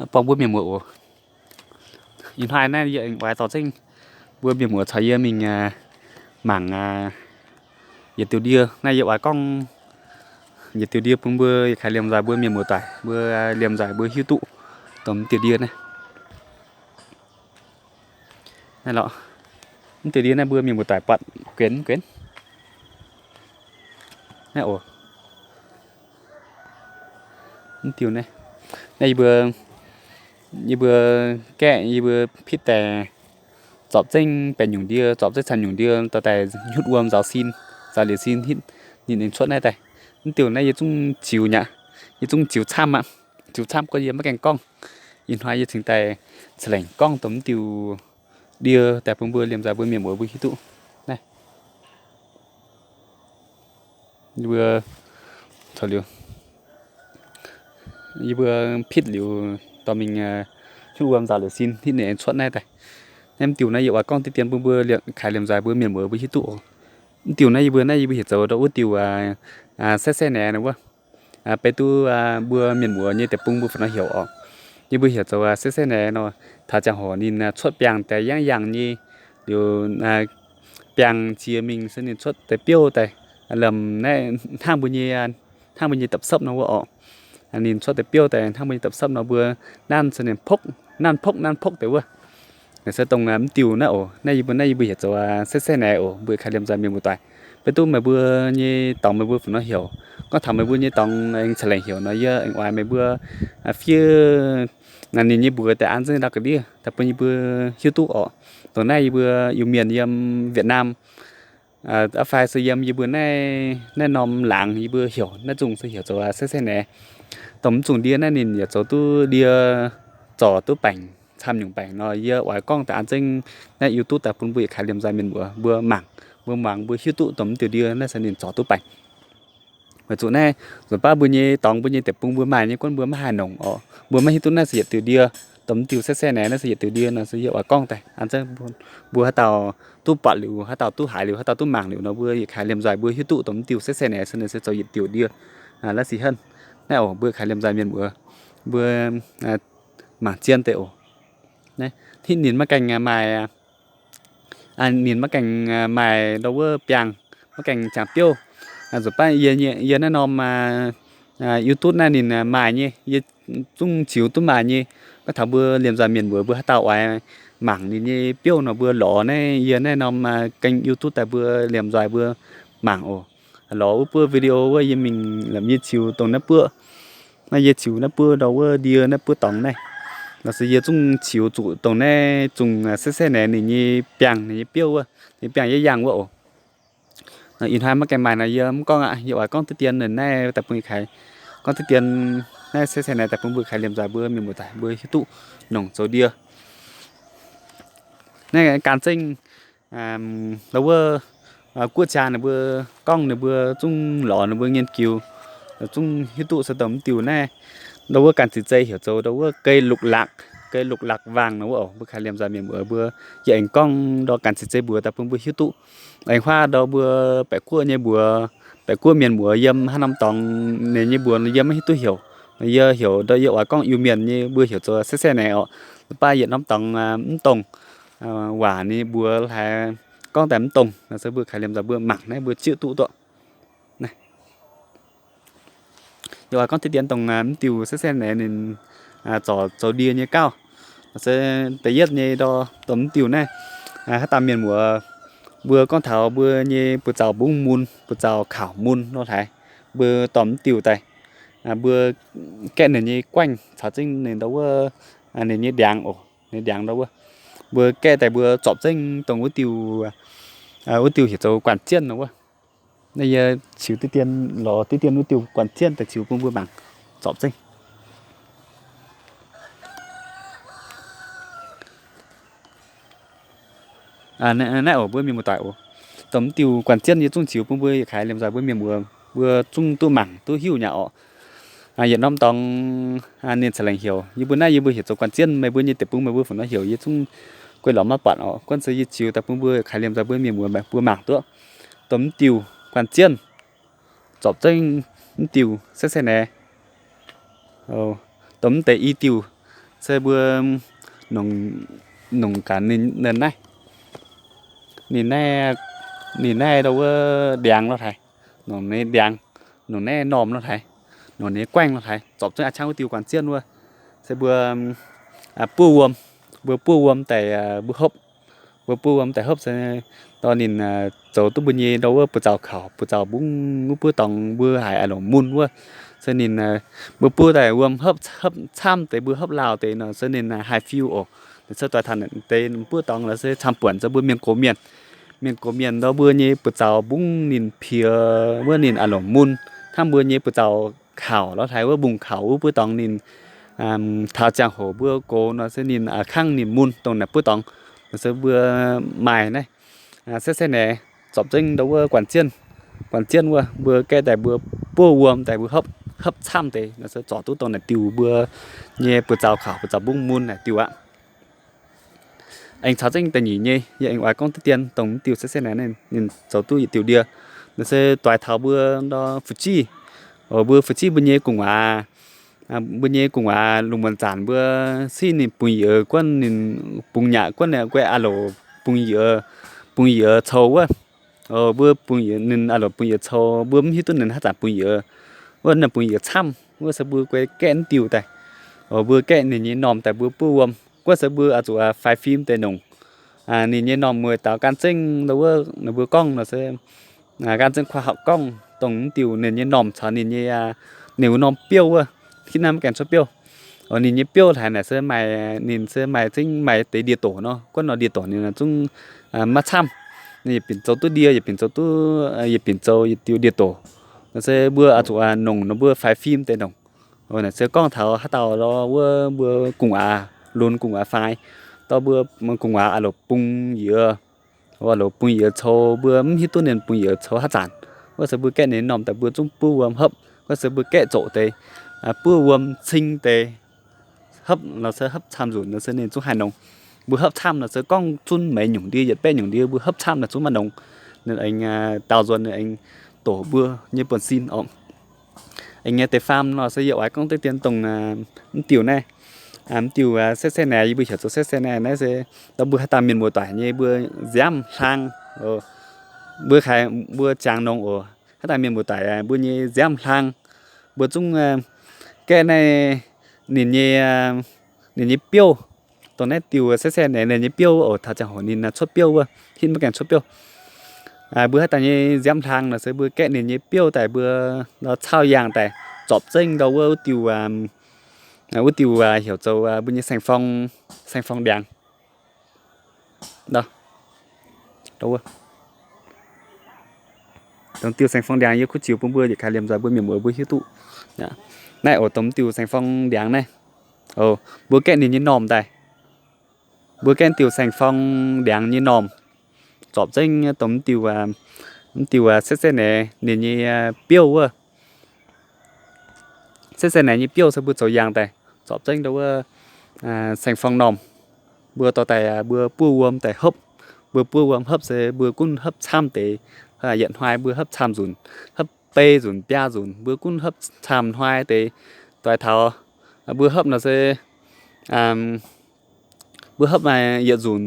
Buangh mbuo mienh muoz oc. Ih hnoi naaiv yie aengx oix dorh zengv mbuo mienh muoz caux yie mingh mangc yietc diuh ndie. Naaiv yie oix gorngv yietc diuh ndie bun mbuo yietc kaaix liemh nzaaih mbuo mienh muoz doic, mbuo liemh nzaaih mbuo hiuv duqv dongh m'diuh ndie naaiv. Naaiv lorqc, m'diuh ndie naaiv mbuo mienh muoz doic buatc guenx guenx. Naaiv oc. M'diuh naaiv, naaiv yie mbuo, yie mbuo gaeqv, yie mbuo pitv daaih zorpc zengv baeqc nyungc ndie, zorpc zengv camv nyungc ndie dorh daaih nyutv wuom nzaaux sin, nzaaux liuz sin hitv ninh aengx cuotv naaiv daaih. M'diuh naaiv yie zungv ziux nyaqv, yie zungv ziux camv aqv. Ziux camv gorngv yie maiv gaengh gorngv. Ih hnoi yie cingx daaih ca'lengc gorngv dongh m'diuh ndie daaih bun mbuo liemh nzaaih mbuo mienh muoz mbuo hiuv duqv. Naaiv yie mbuo, yie mbuo pitv liuz dorh mingh nyutv wuom nzaaux liuz sin hitv ninh aengx cuotv naaiv daaih. Naaiv m'diuh naaiv yie oix gorngv diqv dien bun mbuo kaaix liemh nzaaih mbuo mienh muoz mbuo hiuv duqv oc. M'diuh naaiv yie mbuo, naaiv yie mbuo heuc zoux ndau wuov diuh se se naeqv nor wuov. Beiv duqv mbuo mienh muoz nyei deic-bung mbuo fai nor heuc oc. Yie mbuo heuc zoux se se naeqv nor. Taux ziangh hoc ninh cuotv biangh daaih yangh yangh nyei, liuz biangh jiex mingh se ninh cuotv deix biouv daaih, lomh naaiv hnangv mbuo nyei, hnangv mbuo nyei dapc sepv nor wuov oc. Ninh cuotv deix biouv daaih hnangv mbuo nyei dapc sepv nor mbuo nanv se ninh pokv, nanv pokv, nanv pokv deix wuov. Naaiv se dongh m'diuh naaiv oc. Naaiv yie mbuo, naaiv yie mbuo heuc zoux se se naeqv oc, mbuo kaaix liemh nzaaih mienh muoz doic. Beiv duqv meih mbuo nyei dorngx meih mbuo fai nor heuc. Gorngv taux meih mbuo nyei dorngx aengx ca'lengc heuc nor, yie aengx oix meih mbuo fiev ninh nyei mbuox daaih an zengv ndau ga'ndiev daaih bun yie mbuo hiuv duqv oc. Dongh naaiv yie mbuo Iu-Mienh yiem Việt Nam, aa fai se yiem yie mbuo naaiv, naaiv norm laangz yie mbuo heuc naaiv zungh se heuc zoux se se naeqv. Dongh m'zungh ndie naaiv ninh yaac zoux duqv ndie zorc duqv baengc camv nyungc baengc nor, yie oix gorngv daaih an zengv naaiv YouTube daaih bun mbuo yietc kaaix liemh nzaaih mienh muoz mbuo mangc, mbuo mangc mbuo hiuv duqv dongh m'diuh ndie naaiv se ninh zorc duqv baengc. Weic zuqc naaiv nzunc baav mbuo nyei dorngx mbuo nyei deic-bung mbuo maaih nyei guonv mbuo maiv haih nongc oc. Mbuo maiv hiuv duqv naaiv se yietc diuh ndie. Dongh m'diuh se se naeqv naaiv se yietc diuh ndie nor se yie oix gorngv daaih an zengv mbuo haaix dauh duqv buatc liuz, haaix dauh duqv haiz liuz, haaix dauh duqv mangc liuz nor, mbuo yietc kaaix liemh nzaaih mbuo hiuv duqv dongh m'diuh se se naeqv se ninh se zoux yietc diuh ndie. Laav sic henv naaiv oc, mbuo kaaix liemh nzaaih mienh muoz mbuo mangc zien deix oc. Hitv ninh maiv gaengh maaih, ninh maiv gaengh maaih ndau wuov biangh, maiv gaengh ziangx biouv. Nzunc baav yie naaiv norm YouTube naaiv ninh maaih nyei, yie zungv ziux duqv maaih nyei. Gorngv taux mbuo liemh nzaaih mienh muoz mbuo haaix dauh oix mangc ninh nyei biouv nor, mbuo lorz naaiv yie naaiv norm kênh YouTube daaih mbuo liemh nzaaih mbuo mangc oc. Lorz wuov buov video wuov yie mingh lamh yie ziux dongh naaiv buov. Naaiv yie ziux naaiv buov ndau wuov ndie naaiv buov dorngx naaiv. Laav se yie zungv ziux zuqc dongh naaiv zungh se se naeqv ninh nyei biangh, ninh nyei biouv wuov, ninh biangh yaac yangh wuov oc. Ih hnoi maiv gaengh maaih nor yie mv gorngv aqv. Yie oix gorngv diqv dien naaiv daaih bun kaaix, gorngv diqv dien naaiv se se naeqv daaih bun mbuo kaaix liemh nzaaih mbuo mienh muoz daaih mbuo hiuv duqv nongc zoux ndie. Naaiv gan zengv ndau wuov guoqv jaa ninh mbuo gorngv, ninh mbuo zungv lorz ninh mbuo nghiên cứu, zungv hiuv duqv se dongh m'diuh naaiv. Ndau wuov ganh ziex zei heuc zoux ndau wuov cây lục lạc, cây lục lạc vàng nor wuov oc. Mbuo kaaix liemh nzaaih mienh muoz mbuo yie aengx gorngv ndau ganh ziex zei mbuox daaih bun mbuo hiuv duqv. Aengx huaav ndau mbuo baeqc guoqv nyei mbuox, baeqc guoqv mienh muoz yiem haaix norm dorngx ninh nyei mbuox yie maiv hiuv duqv heuc. Yie heuc ndau yie oix gorngv Iu-Mienh nyei mbuo heuc zoux se se naeqv oc. Baav yietc norm dorngx mv dongh waac ninh mbuox haiz gorngv daaih mv dongh, se mbuo kaaix liemh nzaaih mbuo mangc naaiv mbuo zieqv duqv duqv. Yie oix gorngv diqv dien dongh m'diuh se se naeqv ninh zorc zoux ndie nyei gauh. Se da'yietv nyei ndau dongh m'diuh naaiv, haaix dauh mienh muoz mbuo gorngv taux mbuo nyei buoz-zaux mbungv mun, buoz-zaux kaux mun nor hlaaix, mbuo dorh m'diuh daaih, mbuo gaeqv ninh nyei guaengv caux zengv ninh ndau wuov, ninh nyei ndiangx oc, ninh ndiangx ndau wuov, mbuo gaeqv daaih mbuo zorpc zengv dongh wuov diuh, wuov diuh heuc zoux guanh zienh nor wuov. Naaiv yie ziux diqv dien, lorz diqv dien wuov diuh guanh zienh daaih ziux bun mbuo mangc, zorpc zengv. Naaiv oc mbuo mienh muoz-doic oc, dongh m'diuh guanh zienh yie zungv ziux bun mbuo yietc kaaix liemh nzaaih mbuo mienh muoz mbuo zungv duqv mangc duqv hiuv nyei oc. Yietc norm dorngx ninh ca'lengc heuc, yie mbuo naaiv yie mbuo heuc zoux guanh zienh, meih mbuo nyei deic-bung meih mbuo fungc nor heuc yie zungv guei lorz maiv buatc oc. Guanh se yie ziux daaih bun mbuo kaaix liemh nzaaih mbuo mienh muoz mbuo mangc duqv. Dongh m'diuh guanh zienh, zorpc zengv m'diuh se se naeqv, dongh m'deix i diuh se mbuo nongc, nongc gaax ninh naaiv. Ninh naaiv, ninh naaiv ndau wuov ndiangx lorh haic, nongc ninh ndiangx, nongc naaiv normh lorh haic, nongc ninh guaengv lorh haic, zorpc zengv a'ciangv wuov diuh guanc zienh wuov. Se mbuo buov wuom, mbuo buov wuom daaih mbuo hopv, mbuo buov wuom daaih hopv se dorh ninh zoux duqv mbuo nyei ndau wuov buoz-zaux kaux, buoz-zaux mbungv wuov buov dorngx mbuo haiz a'longc mun wuov. Se ninh, mbuo buov daaih wuom hopv, hopv camv deix mbuo hopv lauh deix nor se ninh haih fiu oc. Se doix taux deix buov dorngx nor se camv-buonc se mbuo mienh gox mienh, mienh gox mienh ndau mbuo nyei buoz-zaux mbungv ninh piex wuov ninh a'longc mun, hnangv mbuo nyei buoz-zaux kaux lorh haic wuov mbungv kaux wuov buov dorngx ninh taux ziangh hoc mbuo gox nor se ninh kangv ninh mun dongh naaic buov dorngx. Nor se mbuo maaih naaiv se se naaic zorpc zengv ndau wuov guanc zienh, guanc zienh wuov mbuo gaeqv daaih mbuo buov wuom daaih mbuo hopv, hopv camv deix nor se zorc duqv dongh naaic diuh mbuo nyei buoz-zaux kaux buoz-zaux mbungv mun naaic diuh aqv. Aengx caux zengv da'nyeic nyei yie aengx oix gorngv diqv dien dongh mv diuh se se naaic ninh zoux duqv yietc diuh ndie. Nor se doix taux mbuo ndau fu'jueiv, mbuo fu'jueiv mbuo nyei gu'nguaaz, mbuo nyei gu'nguaaz lungh muonz zanc mbuo siqv ninh bungx-yiec guonv ninh, bungx-nyaqc guonv ninh guai a'loc bungx-yiec, bungx-yiec cou wuov. Mbuo bungx-yiec ninh a'loc bungx-yiec cou mbuo mv hiuv duqv ninh haaix zanc bungx-yiec, wuov ninh bungx-yiec camv wuov se mbuo guai gaeqv mv diuh daaih. Mbuo gaeqv ninh nyei normh daaih mbuo buov wuom guonv se mbuo oix zuqc faix fim deix nongc ninh nyei normh mueiz daaux gan zengv ndau wuov ninh mbuo gorngv nor se gan zengv kuaaiv horpc gorngv dongh mv diuh ninh nyei normh caux ninh nyei, ninh wuov norm biouv wuov, hitv naaiv maiv gaengh cuotv biouv. Ninh nyei biouv haic naaic se maaih, ninh se maaih zengv maaih deix ndie-doc nor, guonv nor ndie-doc ninh zungv maiv camv. Ninh yietc binc zoux duqv ndie, yietc binc zoux duqv, yietc binc zoux yietc diuh ndie-doc. Nor se mbuo oix zuqc nongc nor mbuo faix fim deix nongc. Naaic se gorngv taux haaix dauh lorz wuov mbuo gu'nguaaz lunx gu'nguaaz faix, dorh mbuo gu'nguaaz a'loc bungx-yiec, a'loc bungx-yiec cou mbuo mv hiuv duqv ninh bungx-yiec cou haaix zanc. Wuov se mbuo gaeqv ninh normh daaih mbuo zungv buov wuom hopv. Wuov se mbuo gaeqv zoqc deix, buov wuom cing deix hopv nor se hopv camv nzunc nor se ninh zungv haih nongc. Mbuo hopv camv nor se gorngv zunv meix nyungc ndie yietc baeqv nyungc ndie mbuo hopv camv nor zungv maiv nongc. Ninh aengx daauh nzuonx ninh aengx doqc mbuo nyei buonv-sin oc. Aengx nyei deix faam nor se yie oix gorngv diqv dien dongh mv diuh naaiv, mv diuh se se naaic yie mbuo heuc zoux se se naaic naaiv se dorh mbuo haaix dauh mienh muoz-doic nyei mbuo nziaamv hlang, mbuo kaaix mbuo jangx nongx oc. Haaix dauh mienh muoz-doic mbuo nyei nziaamv hlang, mbuo zungv gaeqv naaiv ninh nyei, ninh nyei biouv. Dongh naaiv diuh se se naaic ninh nyei biouv oc, taux ziangh hoc ninh cuotv biouv wuov, hitv maiv gaengh cuotv biouv. Mbuo haaix dauh nyei nziaamv hlang nor se mbuo gaeqv ninh nyei biouv daaih mbuo lorz cauv yangh daaih zorpc zengv ndau wuov, wuov diuh, wuov diuh heuc zoux mbuo nyei saeng-forng, saeng-forng ndiangx. Dongh diuh saeng-forng ndiangx yie kuv ziux bun mbuo yietc kaaix liemh nzoih mbuo mienh muoz mbuo hiuv duqv. Naaiv oc, dongh diuh saeng-forng ndiangx naaiv, mbuo gaeqv ninh nyei normh daaih, mbuo gaeqv diuh saeng-forng ndiangx nyei normh zorpc zengv dongh mv diuh, mv diuh se se naaic ninh nyei biouv wuov. Se se naaic nyei biouv se mbuo zoux yangh daaih zorpc zengv ndau wuov saeng-forng normh. Mbuo dorh daaih mbuo buov wuom daaih hopv. Mbuo buov wuom hopv se mbuo gunv hopv camv deix, yietc hnoi mbuo hopv camv nzunc, hopv bei nzunc, biaa nzunc, mbuo gunv hopv camv hnoi deix. Doix taux mbuo hopv nor se mbuo hopv maaih yietc nzunc,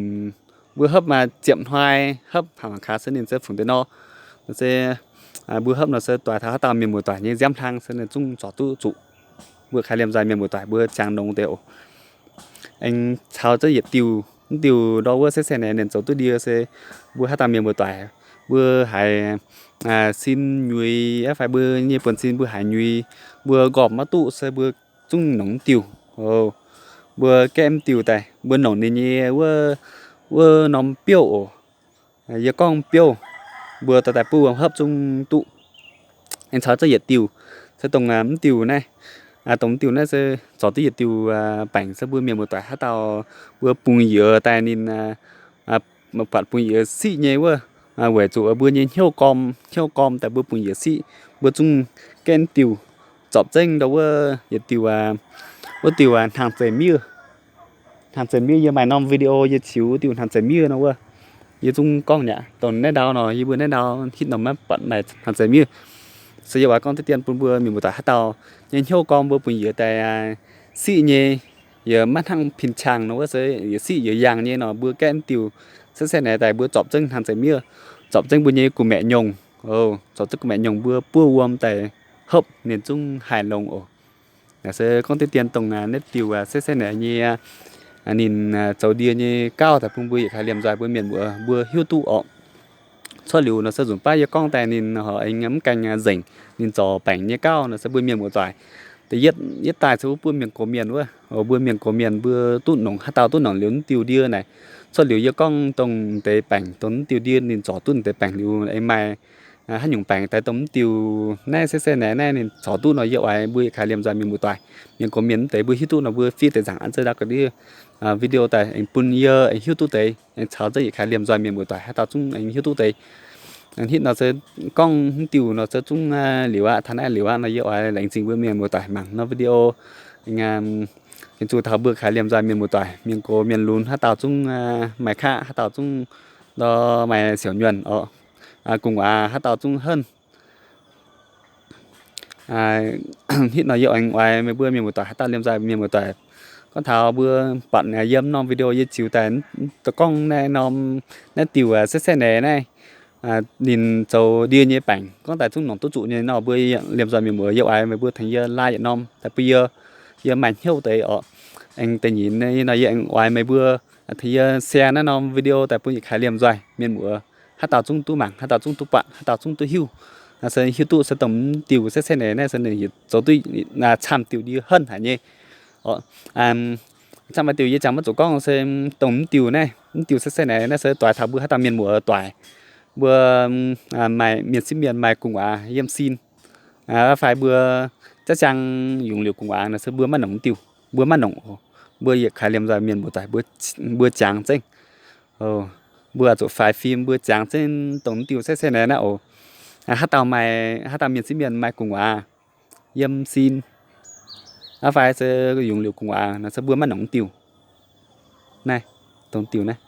mbuo hopv maaih ziepc hnoi, hopv haaix mangc gaax se ninh se fungc deix nor. Se mbuo hopv nor se doix taux haaix dauh mienh muoz-doic nyei nziaamv hlang se ninh zungv zorc duqv zuqc. Mbuo kaaix liemh nzoih mienh muoz-doic mbuo jangx nongx deix oc. Aengx caux zengv yietc diuh, mv diuh ndau wuov se se naaic ninh zoux duqv ndie se mbuo haaix dauh mienh muoz-doic mbuo haiz sin nyuix fai mbuo nyei buonv-sin mbuo haiz nyuix, mbuo nqorpc maiv duqv se mbuo zungv nongc mv diuh. Mbuo gaeqv mv diuh daaih mbuo nongc ninh nyei wuov norm biouv oc. Yie gorngv biouv, mbuo dorh daaih buov wuom hopv zungv duqv. Aengx caux zengv yietc diuh, se dongh mv diuh naaiv, dongh mv diuh naaiv se zorc duqv yietc diuh baengc se mbuo mienh muoz-doic haaix dauh mbuo bungx-yiec daaih ninh buatc bungx-yiec siqv nyei wuov, weic zuqc mbuo nyei hnyouv gorm, hnyouv gorm daaih mbuo bungx-yiec siqv, mbuo zungv gaeqv mv diuh, zorpc zengv ndau wuov yietc diuh, wuov diuh hnaangx-zeic miev. Hnaangx-zeic miev yie maaih norm video yie ziux wuov diuh hnaangx-zeic miev nor wuov. Yie zungv gorngv nyei aqv, dongh naaiv ndau nor yie mbuo naaiv ndau hitv norm maiv buatc maaih hnaangx-zeic miev. Se yie oix gorngv diqv dien bun mbuo mienh muoz-doic haaix dauh nyei hnyouv gorm mbuo bungx-yiec daaih siqv nyei, yaac maiv hnangv pin-qang nor wuov se yietc siqv yietc yangh nyei nor, mbuo gaeqv mv diuh setv setv naaic daaih mbuo zorpc zengv hnangv zeiz miev, zorpc zengv mbuo nyei gu'maeqc nyungc, zorpc zengv gu'maeqc nyungc mbuo buov wuom daaih hopv ninh zungv haih longx oc. Naaiv se gorngv deix dien dongh naaiv diuh setv setv naaic nyei ninh zoux ndie nyei gauv daaih bun mbuo yietc kaaix liemh nzoih mbuo mienh muoz mbuo hiuv duqv orqc. Cuotv liuz nor se nzunc baav yie gorngv daaih ninh aengx mv gaengh nzengc ninh zorc baengc nyei gauv nor se mbuo mienh muoz-doic da'yietv daaih se wuov mbuo mienh gox mienh wuov, mbuo mienh gox mienh mbuo duqv nongc, haaix dauh duqv nongc liuz mv diuh ndie naaic. Cuotv liuz yie gorngv dongh deix baengc, dongh mv diuh ndie ninh zorc duqv deix baengc liuz aengx maaih haaix nyungc baengc daaih dongh mv diuh naaiv setv setv naaic naaiv ninh zorc duqv nor yie oix mbuo yietc kaaix liemh nzoih mienh muoz-doic, mienh gox mienh mv deix mbuo hiuv duqv nor mbuo fiev deix nzaangc an zeiz ndau ga'ndiev video daaih aengx bun yie aengx hiuv duqv deix, aengx caux zengv yietc kaaix liemh nzoih mienh muoz-doic haaix dauh zungv aengx hiuv duqv deix. Hitv nor se gorngv mv diuh nor se zungv liuz aqv, taux naaiv liuz aqv nor yie oix laengz zingh mbuo mienh muoz-doic mangc nor video. Aengx zuqc taux mbuo kaaix liemh nzoih mienh muoz-doic, mienh gox mienh lunx haaix dauh zungv maaih qaqv, haaix dauh zungv ndau maaih siouc nyuonh orqc, gu'nguaaz haaix dauh zungv henv. Hitv nor yie oix meih mbuo mienh muoz-doic haaix dauh liemh nzoih mienh muoz-doic, gorngv taux mbuo buatc yiem norm video yie ziux daaih gorngv naaiv norm, naaiv diuh setv setv naaic naaiv ninh zoux ndie nyei baengc gorngv daaih zungv nongc duqv zuqc nyei nor, mbuo liemh nzoih mienh muoz yie oix meih mbuo tengx yie laai yietc norm daaih bun yie, yie maaih hnyouv deix orqc. Aengx da'nyeic nor yie aengx oix meih mbuo tengx yie share naaiv norm video daaih bun yietc kaaix liemh nzoih mienh muoz, haaix dauh zungv duqv mangc, haaix dauh zungv duqv buatc, haaix dauh zungv duqv hiuv. Naaiv se hiuv duqv se dongh mv diuh setv setv naaic naaiv se ninh zoux duqv camv diuh ndie henv haic nyei. Camv maaih diuh yie jangx maiv zuqc gorngv se dongh mv diuh naaiv, mv diuh setv setv naaic naaiv se doix taux mbuo haaix dauh mienh muoz doic, mbuo maaih mienh sieqv mienh maaih gu'nguaaz yiem sin, fai mbuo jaav ziangh yungz liuc gu'nguaaz nor se mbuo maiv nongc mv diuh, mbuo maiv nongc oc. Mbuo yietc kaaix liemh nzoih mienh muoz-doic mbuo jangx zengv. Mbuo zuqc faix fim mbuo jangx zengv dongh mv diuh setv setv naaic naaiv oc. Haaix dauh maaih, haaix dauh mienh sieqv mienh maaih gu'nguaaz yiem sin, fai se yungz liuc gu'nguaaz nor se mbuo maiv nongc mv diuh. Naaiv, dongh diuh naaiv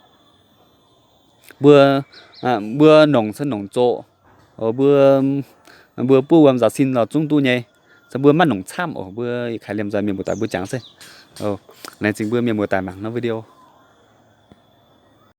mbuo, mbuo nongc se nongc zoqc, mbuo, mbuo buov wuom nzaaux sin lorz zungv duqv nyei. Se mbuo maiv nongc camv oc. Mbuo yietc kaaix liemh nzoih mienh muoz-doic mbuo jangx zengv. Laengz zingh mbuo mienh muoz-doic mangc norm video.